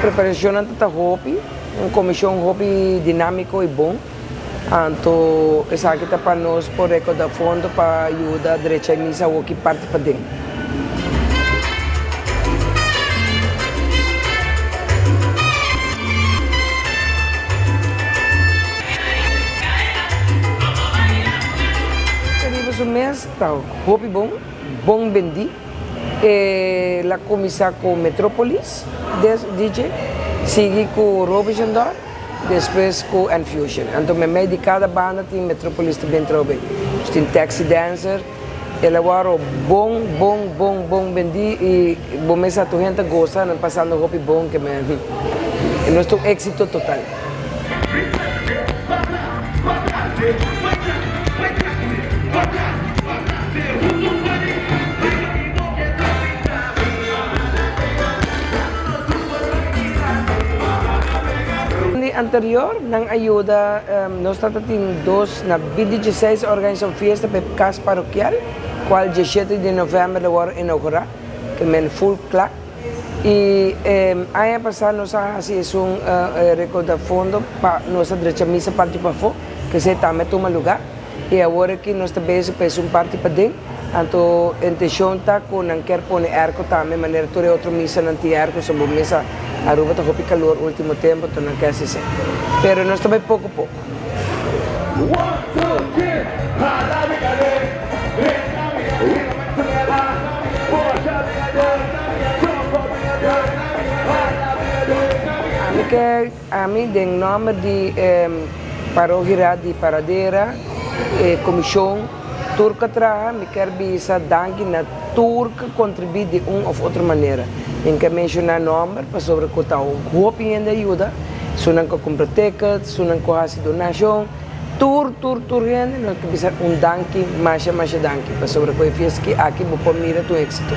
Preparashonnan ta ta hopi, un komishon hopi dinámiko i bon. Anto esaki ta pa nos por rekoudá fondo pa yuda drecha e misa awoki parti paden. Riba su mes ta hopi bon, bon bendí. El a kuminsá ku Metropolis des DJ, sigui ku Robijendor, despues ku Enfusion. Anto meimei di kada banda tin Metropolis ta bin trobe. Nos tin Taxi Dancer. El a wòrdu bon, bon, bon, bon bendí i bo mes sa tur hende ta gosa, nan pasando hopi bon ke men. Nos ta un éksito total. Di anterior nan a yuda nos tata tin dos na binti dieseis a organisa un fiesta pa e kas parokial kual dieshete di november lo wòrdu inougurá ke men ful kla. I aña pasá nos a hasi esun rekouda fondo pa nos a drecha misa parti pafó, kesei tambe a tuma lugá. I awor aki nos ta bezig pa esun parti paden. Anto intenshon ta ku nan kier pone airco tambe manera tur e otro misanan tin airco, so bo misa Aruba ta hopi kalor ultimo tempo, anto nan kier hasi esei. Pero nos ta bai poko poko. Ami ke ami den nomber di e parohira di Paradera, e komishon tur ku a traha, mi kier bisa danki na tur ku a kontribuí di un òf otro manera. Mi no ke menshoná nomber pasobra ku ta hopi hende a yuda, esunnan ku a kumpra ticket, esunnan ku a hasi donashon. Tur tur tur hende nos ke bisa un danki masha masha danki pasobra ku e fiesta aki bo por mira ta un éxito.